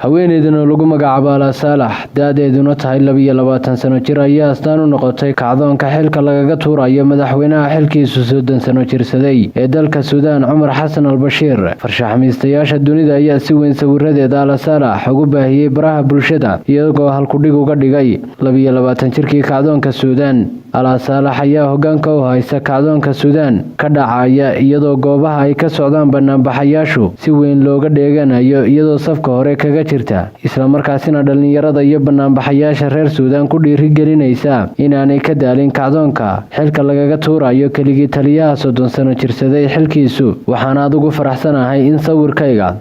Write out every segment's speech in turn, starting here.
Haweeneydana lagu magacaabo Alaa Saalax, da-deeduna tahay 22 sano jir, ayaa astaan u noqotay kacdoonka xilka lagaga tuurayo madaxweynaha xilkiisu 30 sano jirsaday ee dalka Suudaan, Cumar Xasan al Bashiir. Farshaxamiistayaasha dunida ayaa si weyn sawiradeeda Alaa Saalax ugu baahiyey baraha bulshada, iyagoo halkudhig uga dhigay 22 jirkii kacdoonka Suudaan. Alaa Saalax ayaa hogaanka u haysa kacdoonka Suudaan ka dhacaya, iyadoo goobaha ay ka socdaan banaanbaxayaashu si weyn looga dheeganayo, iyadoo safka hore kaga jirta, islamarkaasina dhallinyarada iyo banaanbaxayaasha reer Suudaan ku dhiirigelinaysa inaanay ka daalin kacdoonka xilka lagaga tuurayo keligii taliyaha 30 sano jirsaday xilkiisu. "Waxaan aad ugu faraxsanahay in sawirkayga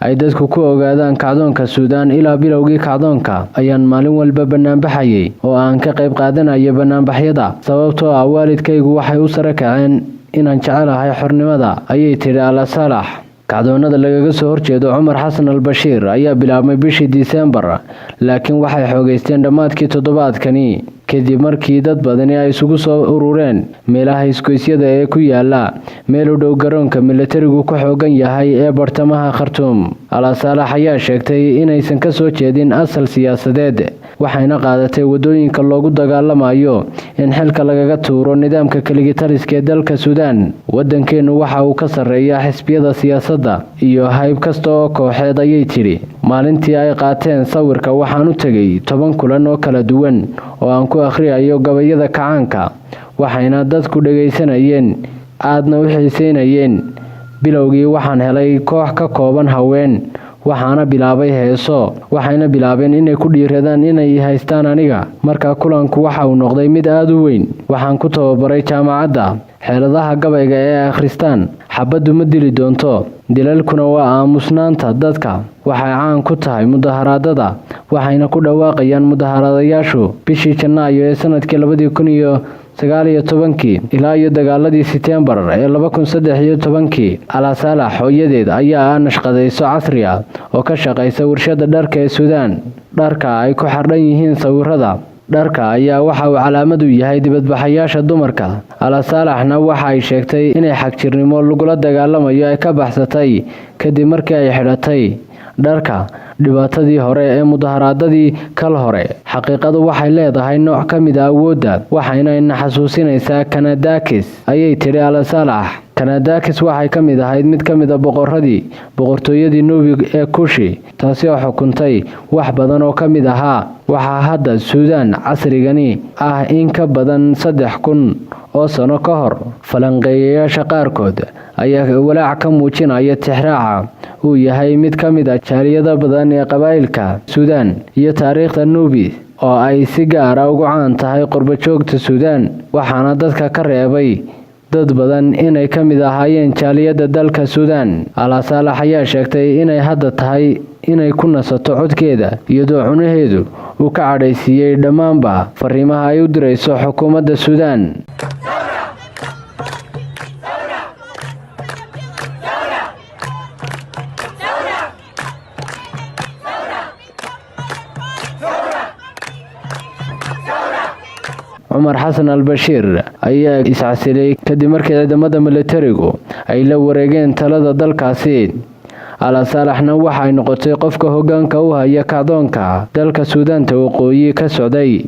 ay dadku ku ogaadaan kacdoonka Suudaan. Ilaa bilowgii kacdoonka ayaan maalin walba banaanbaxayay oo aan ka qayb qaadanayo banaanbaxyada, sababtoo ah waalidkaygu waxay u sare kaceen inaan jecelahay xornimada," ayay tidhi Alaa Saalax. Kacdoonada lagaga soo horjeedo Cumar Xasan al Bashiir ayaa bilaabmay bishii Disembar, laakiin waxay xoogeysteen dhammaadkii toddobaadkani, kadib markii dad badani ay isugu soo urureen meelaha isgoysyada ee ku yaala meel u dhow garoonka militarigu ku xoogan yahay ee bartamaha Khartuum. Alaa Saalax ayaa sheegtay inaysan kasoo jeedin asal siyaasadeed, waxayna qaadatay wadooyinka loogu dagaalamayo in xilka lagaga tuuro nidaamka keligitaliska ee dalka Suudaan. "Wadankeenu waxa uu ka sarreeyaa xisbiyada siyaasadda iyo hayb kasta oo kooxeed," ayay tidhi. "Maalintii ay qaateen sawirka waxaan u tegay 10 kulan oo kala duwan oo aan ku akhriyayo gabayada kacaanka, waxayna dadku dhagaysanayeen aadna u xiiseynayeen. Bilowgii waxaan helay koox ka kooban haween, waxaana bilaabay heeso, waxayna bilaabeen inay ku dhiiradaan inay haystaan aniga. Marka kulanku waxa uu noqday mid aada u weyn. Waxaan ku tababaray jaamacadda xeeladaha gabayga ee ay akhristaan. Xabaddu ma dili doonto, dilalkuna waa aamusnaanta dadka. Waxay caan ku tahay mudaharaadada, waxayna ku dhawaaqayaan mudaharaadayaashu bishii Janaayo ee sanadkii 2019-kii ilaa iyo dagaaladii Setembar ee 2013-kii. Alaa Saalax hooyadeed ayaa ah nashqadayso casri ah oo ka shaqaysa warshada dharka ee Suudaan. Dharka ay ku xardhan yihiin sawirada dharka ayaa waxa uu calaamad u yahay dibadbaxayaasha dumarka. Alaa Saalaxna waxa ay sheegtay inay xagjirnimo lagula dagaalamayo ay ka baxsatay kadib markii ay xidhatay dharka dhibaatadii hore ee mudaharaadadii kal hore. "Xaqiiqadu waxay leedahay nooc ka mid a awoodda, waxayna ina xasuusinaysaa Kanadakis," ayay tidhi Alaa Saalax. Kanadakis waxay ka mid ahayd mid ka mid a boqoradii boqortooyadii Nubi ee Kushi, taasi oo xukuntay wax badan oo ka mid ahaa waxaa hadda Suudaan casrigani ah in ka badan 3000 oo sano ka hor. Falanqeeyayaasha qaarkood ayaa walaac ka muujinaya tixraaca uu yahay mid ka mid a jaaliyada badan ee qabaa'ilka Suudaan iyo taariikhda Nubi oo ay si gaara ugu caan tahay qurbajoogta Suudaan, waxaana dadka ka reebay dad badan inay ka mid ahaayeen jaaliyadda dalka Suudaan. Alaa Saalax ayaa sheegtay inay hadda tahay inay ku nasato codkeeda, iyadoo cunaheedu uu ka cadhaysiiyey dhammaanba fariimaha ay u dirayso xukuumadda Suudaan. Cumar Xasan al Bashiir ayaa iscasilay kadib markii ciidamada militarigu ay la wareegeen talada dalkaasi. Alaa Saalaxna waxa ay noqotay qofka hogaanka u haya kacdoonka dalka Suudaanta waqooyi ka socday.